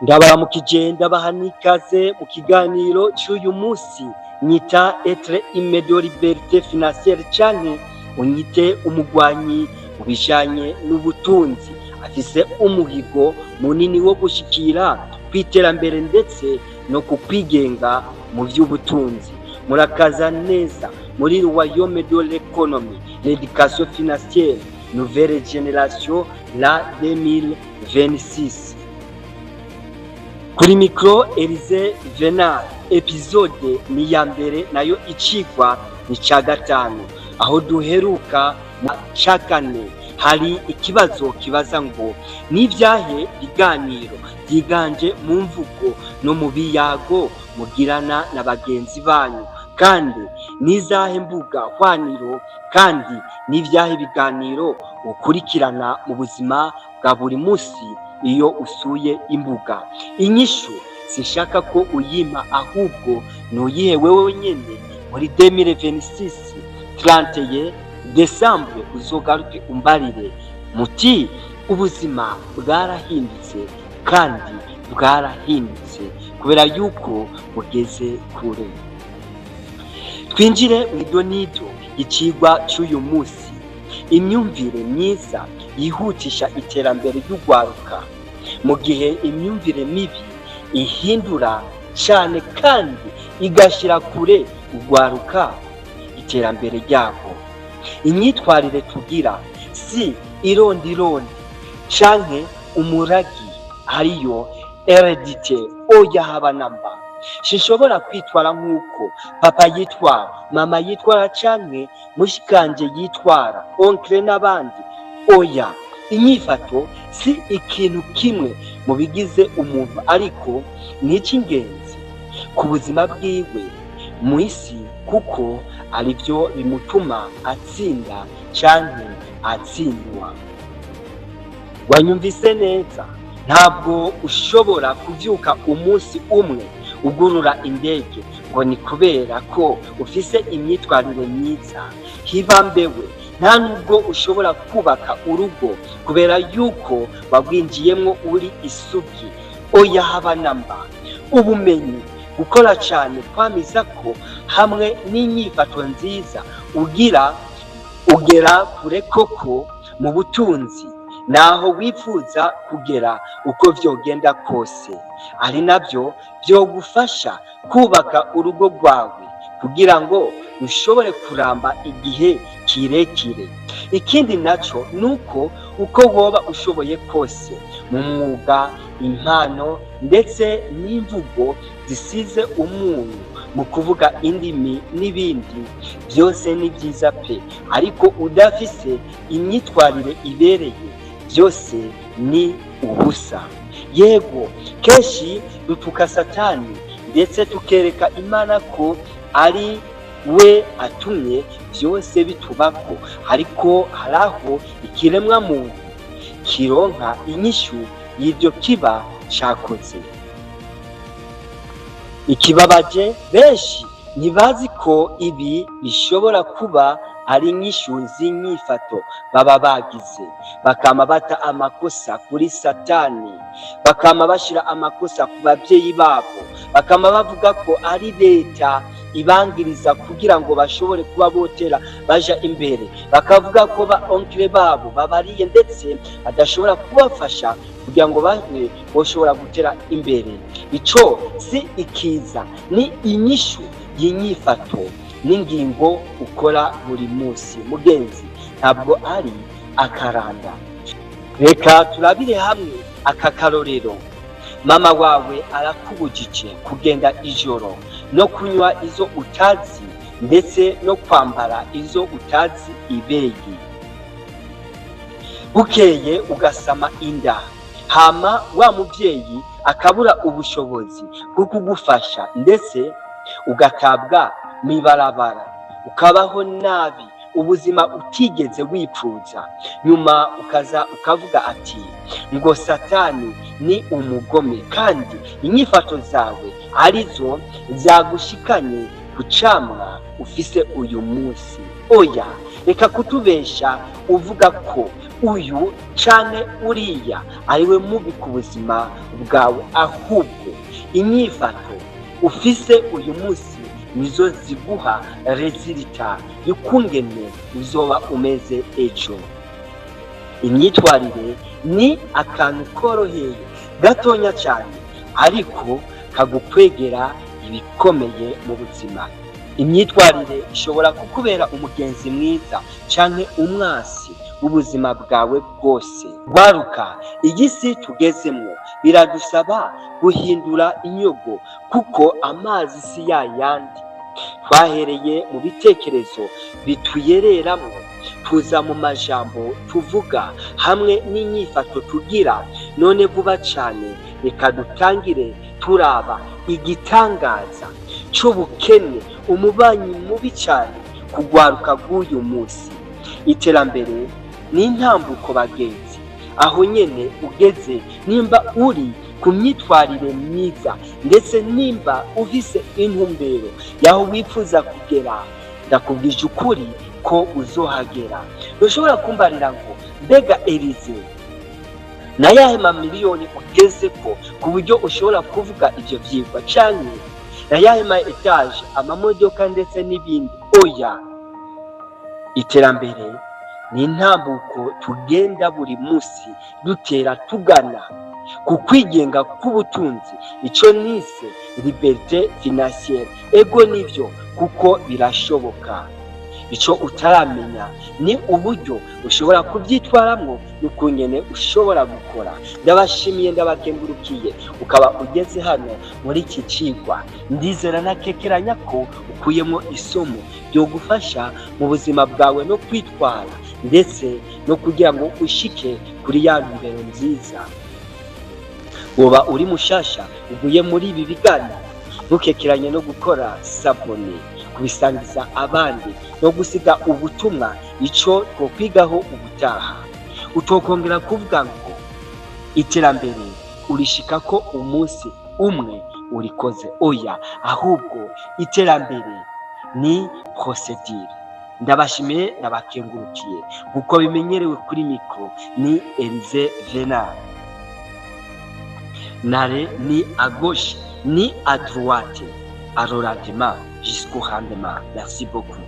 Ndabaramukije, ndabaha n'ikaze mu kiganiro c'uyu munsi nyita "Être homme de liberté financière", canke unyite umugwanyi mu bijanye n'ubutunzi afise umuhigo munini wo gushikira kw'iterambere ndetse no ku kwigenga mu vy'ubutunzi. Murakaza neza muri Royaume de l'économie, l'éducation financière, nouvelle génération, la 2026. Kuri micro, Elize Venal. Épisode ni iya mbere, nayo icigwa ni ca gatanu. Aho duheruka mu ca kane, hari ikibazo kibaza ngo: n'ivyahe biganiro vyiganje mu mvugo no mu biyago mugirana na bagenzi banyu? Kandi n'izahe mbuga hwaniro? Kandi n'ivyahe biganiro ukurikirana mu buzima bwa buri munsi iyo usuye imbuga? Inyishu sinshaka ko uyimpa, ahubwo nuyihe wewe nyene. Muri 2026, 31 décembre, uzogaruke umbarire muti: ubuzima bwarahindutse, kandi bwarahindutse kubera yuko bugeze kure. Twinjire mu idonido icigwa c'uyu munsi: imyumvire myiza yihutisha iterambere ry'urwaruka, mu gihe imyumvire mibi ihindura cane kandi igashira kure urwaruka iterambere ryabo. Imyitwarire tugira si irondirondi canke umuragi, ariyo hérédité. Oya, haba namba. Sinshobora kwitwara nk'uko papa yitwara, mama yitwara, canke mushikanje yitwara, oncle n'abandi. Oya, inyifato si ikintu kimwe mu bigize umuntu, ariko ni icy'ingenzi ku buzima bwiwe mu isi, kuko aribyo bimutuma atsinda canke atsindwa. Wanyumvise neza? Ntabwo ushobora kuvyuka umunsi umwe ugurura indege ngo ni kubera ko ufise imyitwarire myiza. Hibambewe! Nta nubwo ushobora kubaka urugo kubera yuko wagwinjiyemwo uri isugi. Oya, haba namba. Ubumenyi, gukora cyane, kwamiza ko hamwe n'inyifato nziza ugira, ugera kure koko mu butunzi naho wifuza kugera uko vyogenda kose, ari nabyo vyogufasha kubaka urugo rwawe kugira ngo rushobore kuramba igihe kirekire. Ikindi naco nuko uko woba ushoboye kose mu mwuga, impano ndetse n'imvugo zisize umunyu mu kuvuga indimi n'ibindi byose, ni byiza pe, ariko udafise imyitwarire ibereye, byose ni ubusa. Yego, kenshi dutuka Satani ndetse tukereka Imana ko ari we atumye byose bitubako, ariko hari aho ikiremwa muntu kironka inyishu y'ibyo kiba cakoze. Ikibabaje, benshi ntibazi ko ibi bishobora kuba ari inyishu z'inyifato baba bagize, bakama bata amakosa kuri Satani, bakama bashira amakosa ku babyeyi babo, bakama bavuga ko ari leta ibangiriza kugira ngo bashobore kuba botera baja imbere, bakavuga ko ba oncle babo babariye ndetse badashobora kubafasha kugira ngo babe boshobora gutera imbere. Ico si ikiza, ni inyishu y'inyifato n'ingingo ukora buri munsi. Mugenzi, ntabwo ari akaranda. Reka turabire hamwe aka karorero. Mama wawe arakubujije kugenda ijoro no kunywa izo utazi, ndetse no kwambara izo utazi ibeyi. Bukeye ugasama inda, hama wa muvyeyi akabura ubushobozi bwo kugufasha, ndetse ugatabwa mw'ibarabara, ukabaho nabi ubuzima utigeze wipfuza. Nyuma ukaza ukavuga ati ngo Satani ni umugome, kandi inyifato zawe arizo zagushikanye ku camwa ufise uyu munsi. Oya, Reka kutubesha uvuga ko uyu canke uriya ariwe mubi ku buzima bwawe, ahubwo inyifato ufise uyu munsi nizo ziguha résultat y'ukungene uzoba umeze ejo. Imyitwarire ni akantu koroheye gatonya cyane, ariko kagukwegera ibikomeye mu buzima. Imyitwarire ishobora kukubera umugenzi mwiza canke umwasi w'ubuzima bwawe bwose. Rwaruka, iyi si tugezemwo biradusaba guhindura inyogo, kuko amazi si ya yandi. Twahereye mu bitekerezo bituyereramwo, tuza mu majambo tuvuga hamwe n'inyifato tugira. None vuba cane reka dutangire turaba igitangaza c'ubukene, umubanyi mubi cyane kugwaruka rw'uyu munsi. Iterambere ni intambuko, bagenzi. Aho nyene ugeze, nimba uri ku myitwarire myiza, ndetse nimba ufise intumbero y'aho wifuza kugera, ndakubwije ukuri ko uzohagera. Ntushobora kumbarira ngo: "Mbega Elize, na yahe mamiliyoni ugeze ko ku buryo ushobora kuvuga ibyo vyigwa, canke na yahe ma étages, amamodoka ndetse n'ibindi?" Oya, iterambere ni intambuko tugenda buri munsi dutera tugana ku kwigenga k'ubutunzi, ico nise liberté financière. Ego nivyo, kuko birashoboka. Ico utaramenya ni uburyo ushobora kubyitwaramwo n'ukungene ushobora gukora. Ndabashimiye, ndabakengurukiye. Ukaba ugeze hano muri iki cigwa, ndizera ntakekeranya ko ukuyemo isomo ryogufasha mu buzima bwawe no kwitwara, ndetse no kugira ngo ushike kuri ya ntumbero nziza. Woba uri mushasha uguye muri ibi biganiro, ntukekeranye no gukora s'abonner, kubisangiza abandi no gusiga ubutumwa ico twokwigaho ubutaha. Utokongera kuvuga ngo iterambere urishikako umunsi umwe urikoze. Oya, ahubwo iterambere ni procédure. Ndabashimiye, ndabakengurukiye. Nkuko bimenyerewe, kuri micro ni Elize Venal. N'allez ni à gauche ni à droite, au rendement jusqu'au rendement. Merci beaucoup.